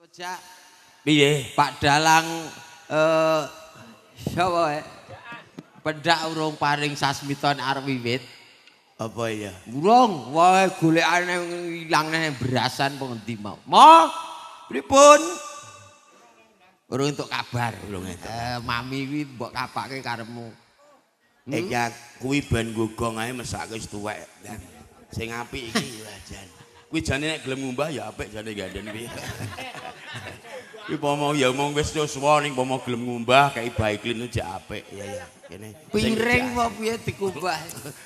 Kojak Piye? Pak Dalang sapa eh? Pendak urung paring sasmita nek arep wiwit. Apa ya? Urung, wae golekane ilang nang berasan apa ngendi mau. Mo, pripun? Urung entuk kabar. Urung entuk. Mami kuwi mbok kapake karepmu. Iki kuwi ben gogong ae mesake wis tuwek. Sing apik iki lah jan. Kuwi jane nek gelem ngumbah ya apik jane ganden kuwi. Kuwi pomo ya mong wis yuswa ning pomo gelem ngumbah kei baiklin jek apik. Ya ya kene. Piring apa piye dikumbah?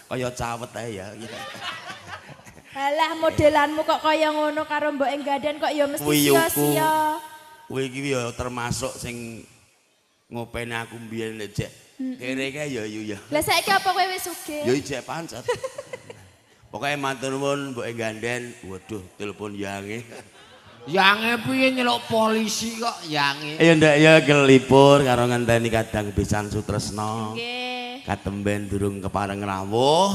Kaya cawet ae ya. Halah modelanmu kok kaya ngono karo mbok ganden kok ya mesti sia-sia. Kuwi iki ya termasuk sing ngopeni aku mbiyen lek jek. Kere kae ya yu ya. Lah saiki apa kowe wis sugih? Ya jek pancet. Pokoke matur nuwun mbok ganden. Waduh, telepon yange. Yange piye nyeluk polisi kok yange. Ya ndak ya kelipur karo ngenteni kadang pisan Sutresno. Nggih. Katemben durung kepareng rawuh.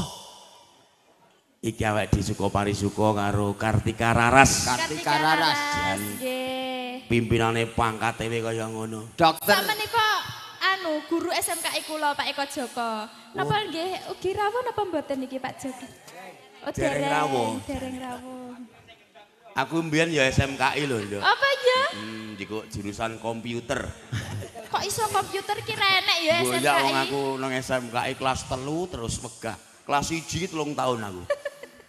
Iki awake disuka parisuka karo Kartika Raras. Kartika Raras. Nggih. Pimpinane pangkate kaya ngono. Dokter. Samenika anu guru SMKI kula Pak Eko Joko. Napa nggih ugi rawuh napa mboten niki Pak Joko? Oh, dereng rawuh. Dereng rawuh. Aku mbiyen ya SMKI lho, Nduk. Apa ya? Jiko jurusan komputer. Kok iso komputer ki ra enek ya SMKI? Ya wong aku nang SMKI kelas 3 terus wegah. Kelas 1 3 tahun aku.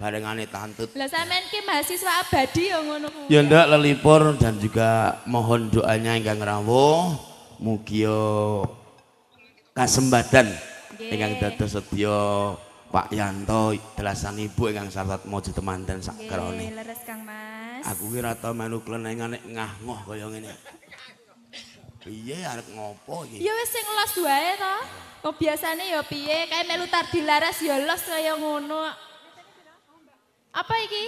Barengane tantut. Lah sampean ki mahasiswa abadi ya ngono kuwi. Ya ndak lelipur dan juga mohon doanya ingkang rawuh. Mugi kasembadan ingkang dados sedya Pak Yanto delasan ibu ingkang Sartatmojo temanten sak krone. Nggih, leres Kang Mas. Aku ki ora tau melu klenengan nek ngah-ngoh kaya ngene. Piye arep ngopo iki? Ya wis sing los wae to. Kok biasane ya piye kae melu Tardilaras ya los kaya ngono. Apa iki?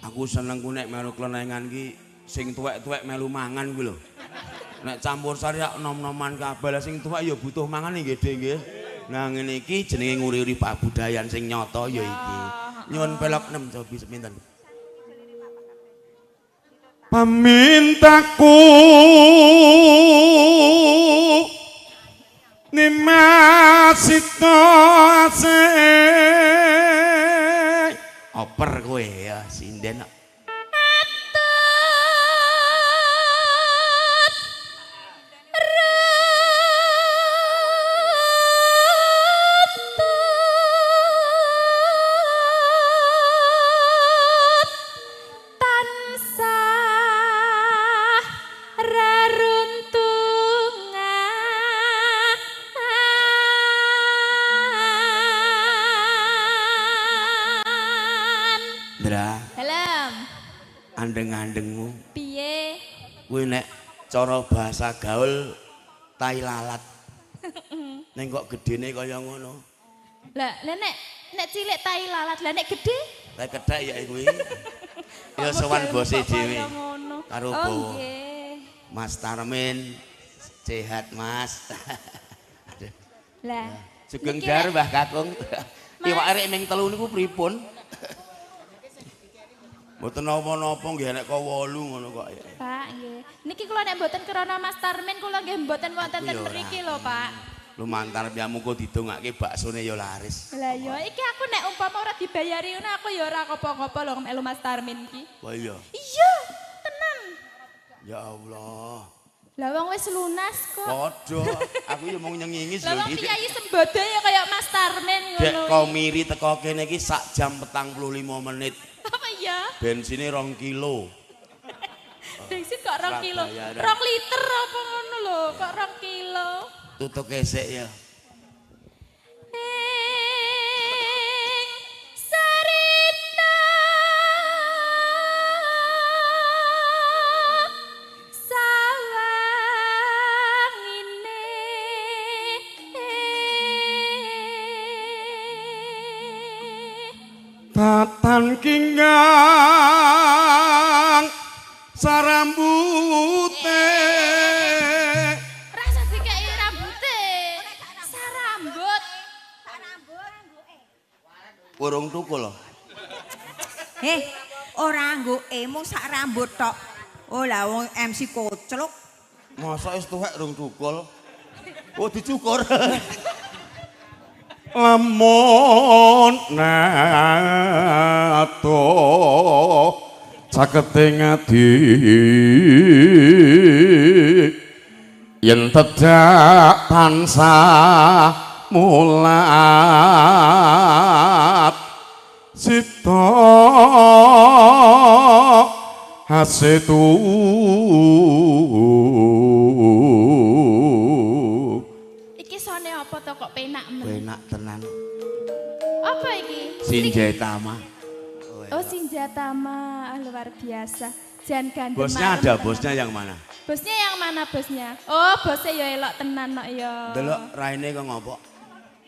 Aku seneng ku nek melu klenengan ki sing tuwek-tuwek melu mangan kuwi lho. Nek campur sari nom-noman kabeh lah sing tuwek ya butuh mangan nggih Dik nggih. Nah ngene iki jenenge nguri-uri pabudayan sing nyata ya iki. Nyuwun pelok 6 cobi sepinten. Pamintaku nimasito ase. Oper kowe ya sinden. Andeng-andengmu piye? Kuwi nek cara bahasa gaul tai lalat. Ning kok gedene kaya ngono. Lah, lah nek cilik tai lalat, lah nek gedhe? Tai kedhek ya kuwi. Ya sowan bose dhewe. Karo oh, Mas Tarmin sehat Mas. Lah, sugeng dar Mbah Kakung. Iwake rek ming 3 niku pripun? Mboten napa-napa nggih nek 8 ngono kok. Pak nggih. Niki kula nek mboten krana Mas Tarmin kula nggih mboten wonten ten mriki lho, Pak. Lumantar piyamu kok didongake baksone ya laris. Lah ya iki aku nek umpama ora dibayari ngono aku ya ora apa-apa lho melu Mas Tarmin iki. Wah iya. Iya, tenan. Ya Allah. Lah wong wis lunas kok. Padha, aku ya mung nyengingis lho iki. Lah wong piyayi sembodo ya kaya Mas Tarmin ngono. Dek komiri teko kene iki sak jam 45 menit. Apa ya? Bensine 2 kilo. Bensin kok 2 kilo? 2 liter apa ngono lho, kok 2 kilo? Tutuk esek ya. Ing sarita sawangine Tatan kinggang sarambute. Rasa dikeki rambute. Sarambut. Urung tuku lho. Ora nggoke mung sak rambut tok. Oh lah wong MC koclok. Masa wis tuwek rung cukul. Oh dicukur. Lamun nato cakete ngadi yen tedak tansah mulat sita hasetu. Iki sone apa to kok penak men? Penak tenan. Apa iki? Sinjatama. Oh, Sinjatama, ah, luar biasa. Jan gandeng. Bosnya ada, bosnya yang mana? Bosnya yang mana bosnya? Oh, bosnya ya elok tenan kok ya. Delok raine kok ngopo?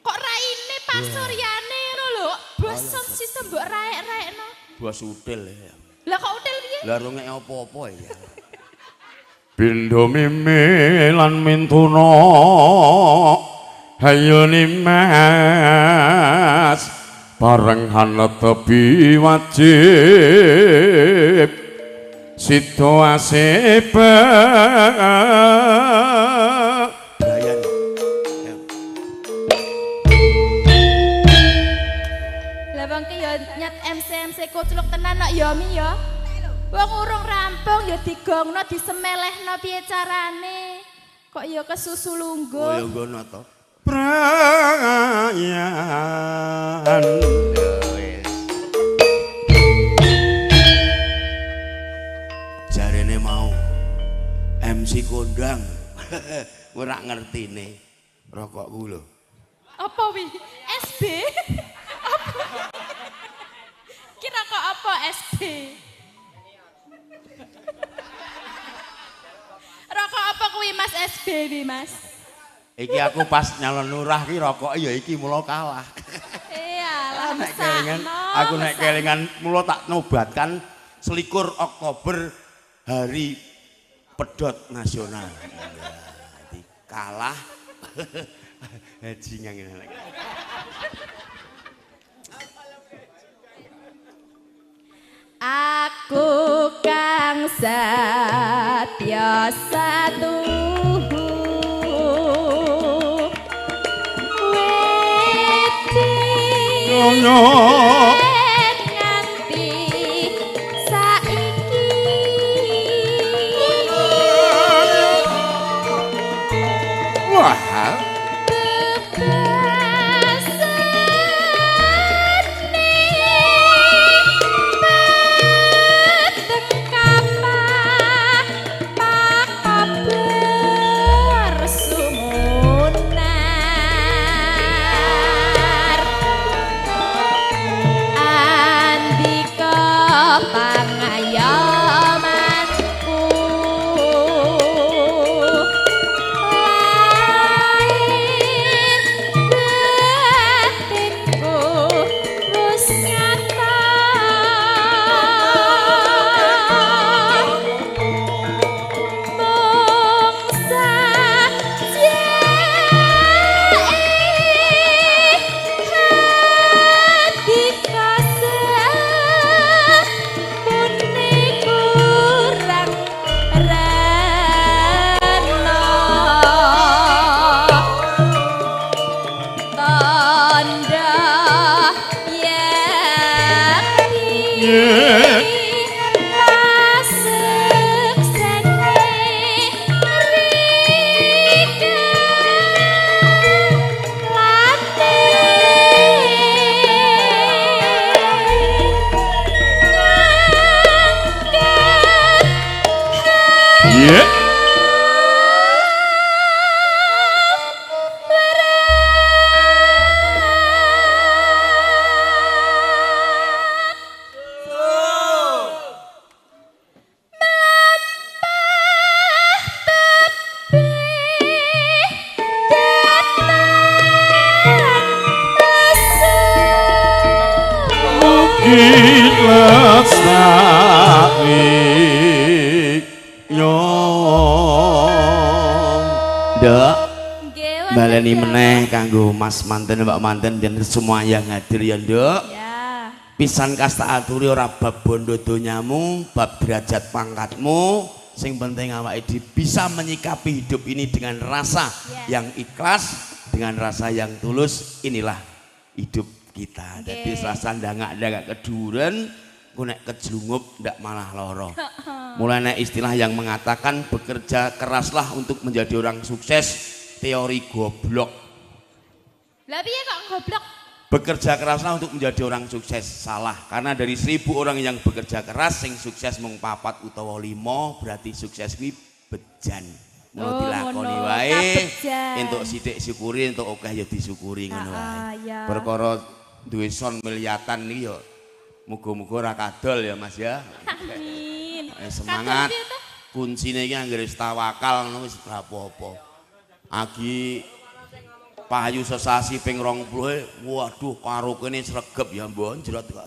Kok raine pasuryane ngono lho. Bos sound system mbok raek-raekno. Bos util ya. Lah kok util piye? Lah rungek apa-apa ya. Bindo mime lan mintuna hayo nimas bareng hanetepi wajib sida asebe. Brian. Lah wong ki ya nyet MC-MC koclok tenan kok ya Mi ya. Wong urung rampung ya digongno disemelehno piye carane. Kok ya kesusu Oh ya lungguh. ngono to. Brian. Ya wis. Jarene mau MC kondang. Ora ngertine rokokku lho. Apa wi? SB? Apa? Kira kok apa SB? Rokok apa kuwi Mas SB wi Mas? Iki aku pas nyalon lurah ki rokoke ya iki mula kalah. Iyalah Nek kelingan, mesakno. aku nek kelingan mula tak nobatkan 21 Oktober hari pedot nasional. Jadi kalah haji ngene lek. Aku kang satya satuhu wedi Nyonya. nganti saiki. Wah. Bebasane peteng kapah pakabar sumunar andika pangayomanku lahir batinku wis nyata mung sajake hati kasepune kurang rena tanda yakti pasuksene rika late ngangkat Iya. Mugi lestari yo. Nduk, Nggih, wonten baleni dalem. meneh kanggo Mas Manten, Mbak Manten dan semua yang hadir ya, Nduk. Ya. Pisan kasta aturi ora bab bondo donyamu, bab derajat pangkatmu. Sing penting awake dhewe bisa menyikapi hidup ini dengan rasa yang ikhlas, dengan rasa yang tulus, inilah hidup kita. Jadi rasa ndangak-ndangak keduren, ku nek kejlungup ndak malah loro. Mulai nek istilah yang mengatakan bekerja keraslah untuk menjadi orang sukses, teori goblok. Lah piye kok goblok? Bekerja keraslah untuk menjadi orang sukses, salah. Karena dari 1000 orang yang bekerja keras, sing sukses mung 4 utawa 5, berarti sukses kuwi bejan. Ngono dilakoni wae, entuk sithik syukuri, entuk akeh ya disyukuri ngono wae. Perkara duwe son miliatan iki ya muga-muga ora kadol ya Mas ya. Amin. Semangat. Kuncine iki anggere wis tawakal ngono wis ora apa-apa. Agi payu sesasi ping 20, waduh karo kene sregep ya mbonjrot kok.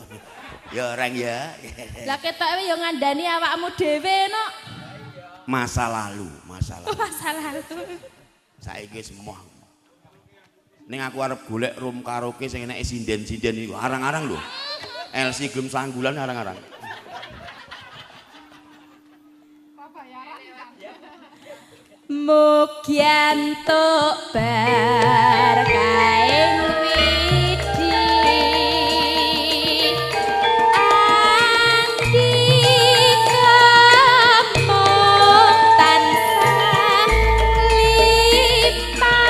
Ya reng ya. Lah ketoke ya ngandani awakmu dhewe no. Masa lalu, masa lalu. Masa lalu. Saiki semua. Ning aku arep golek room karaoke sing eneke sinden-sinden iku arang-arang lho. LC gelem sanggulan arang-arang. Mugi entuk berkahing widi andika mung tansah lipat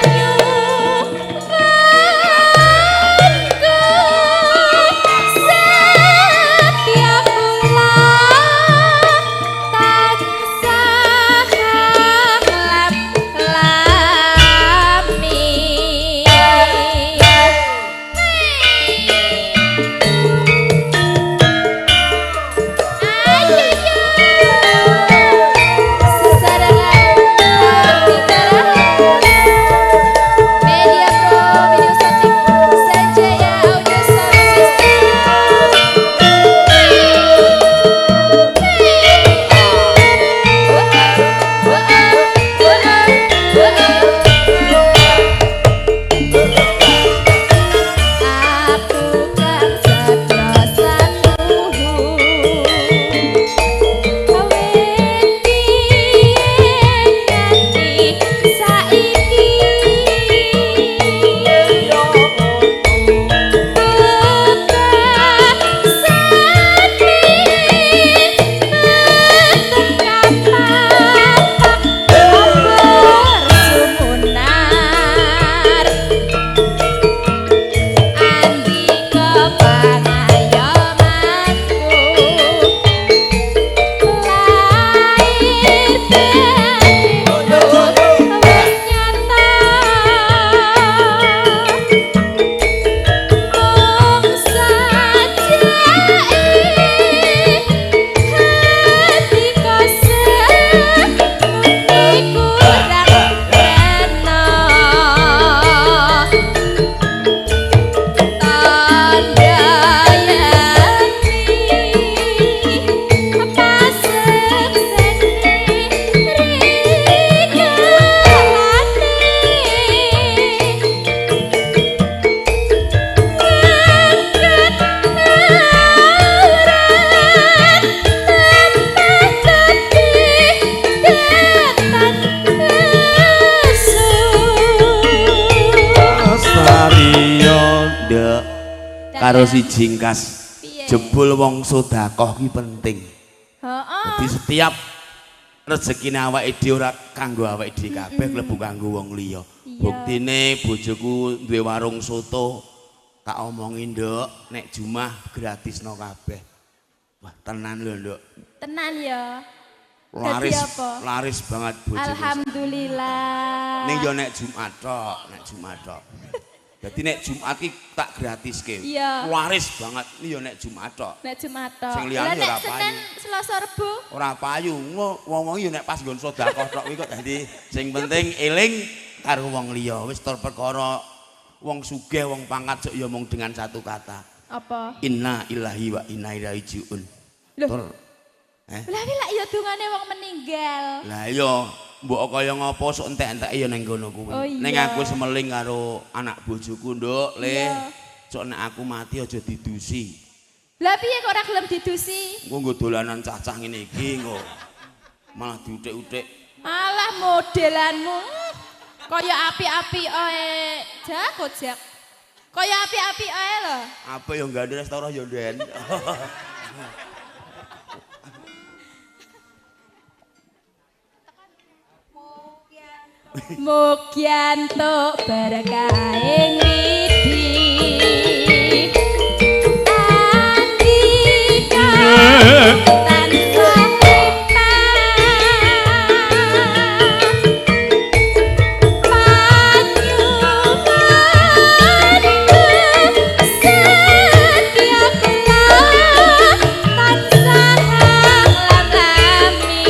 panyuwunku setya kula tansah lami. Sesarengan hati Media Pro Video Cantik Sanjaya Audio Sound System. Aku kang setya saluhur awet piye nganti saiki bebasane mboten kapapak sumunar andika pangayomanku lahir batinku wis nyata mung sajake hati kosek muni kurang rena tandayani paseksene rikalane ngangkat aurat tanpa tebih datan lesu. Lestariyo ndek karo si jingkas. Piye? Jebul wong sedekah ki penting. Heeh. Dadi setiap rezekine awake dhewe ora kanggo awake dhewe kabeh, klebu kanggo wong liya. Iya. Buktine bojoku duwe warung soto, tak omongi nduk, nek Jumah gratisno kabeh. Wah, tenan lho nduk. Tenan ya. Laris, Dadi apa? laris banget bojoku. Alhamdulillah. Ning yo nek Jumat tok, nek Jumat tok. Dadi nek Jumat ki tak gratiske. Iya. Laris banget ini yo nek Jumat tok. Nek Jumat tok. Sing liyane Lah nek ora Senin, payu. Selasa, Rebo Ora payu, wong-wong yo nek pas nggon sedekah tok kuwi kok dadi sing penting eling karo wong liya. Wis tur perkara wong sugih, wong pangkat sok ya mung dengan satu kata. apa? Inna ilahi wa inna ilaihi rajiun. Loh. Tur. Lah kuwi lak ya dungane wong meninggal. Lah iya, mbok kaya ngopo sok entek-enteke ya ning kono kuwi. Oh, iya. Ning aku semeling karo anak bojoku, Nduk, Le. Iya. Sok nek aku mati aja didusi. Lah piye kok ora gelem didusi? Engko nggo dolanan cacah ngene iki engko. Malah diutik-utik. Alah modelanmu. Kaya api-api oe. Jak kojak. Kaya api-api oe lho. Apa ya gandeng restoran ya, Den. Mugi entuk berkahe ngridi. Andika tansah limpah. Panyuwun setya kula tansah lam-lami.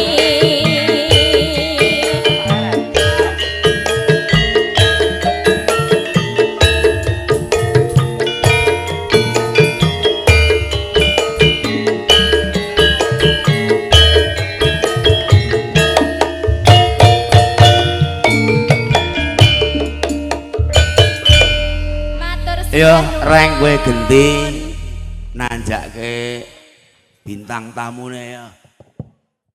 Matur Ya, suwun. reng kowe genti nanjake bintang tamune ya.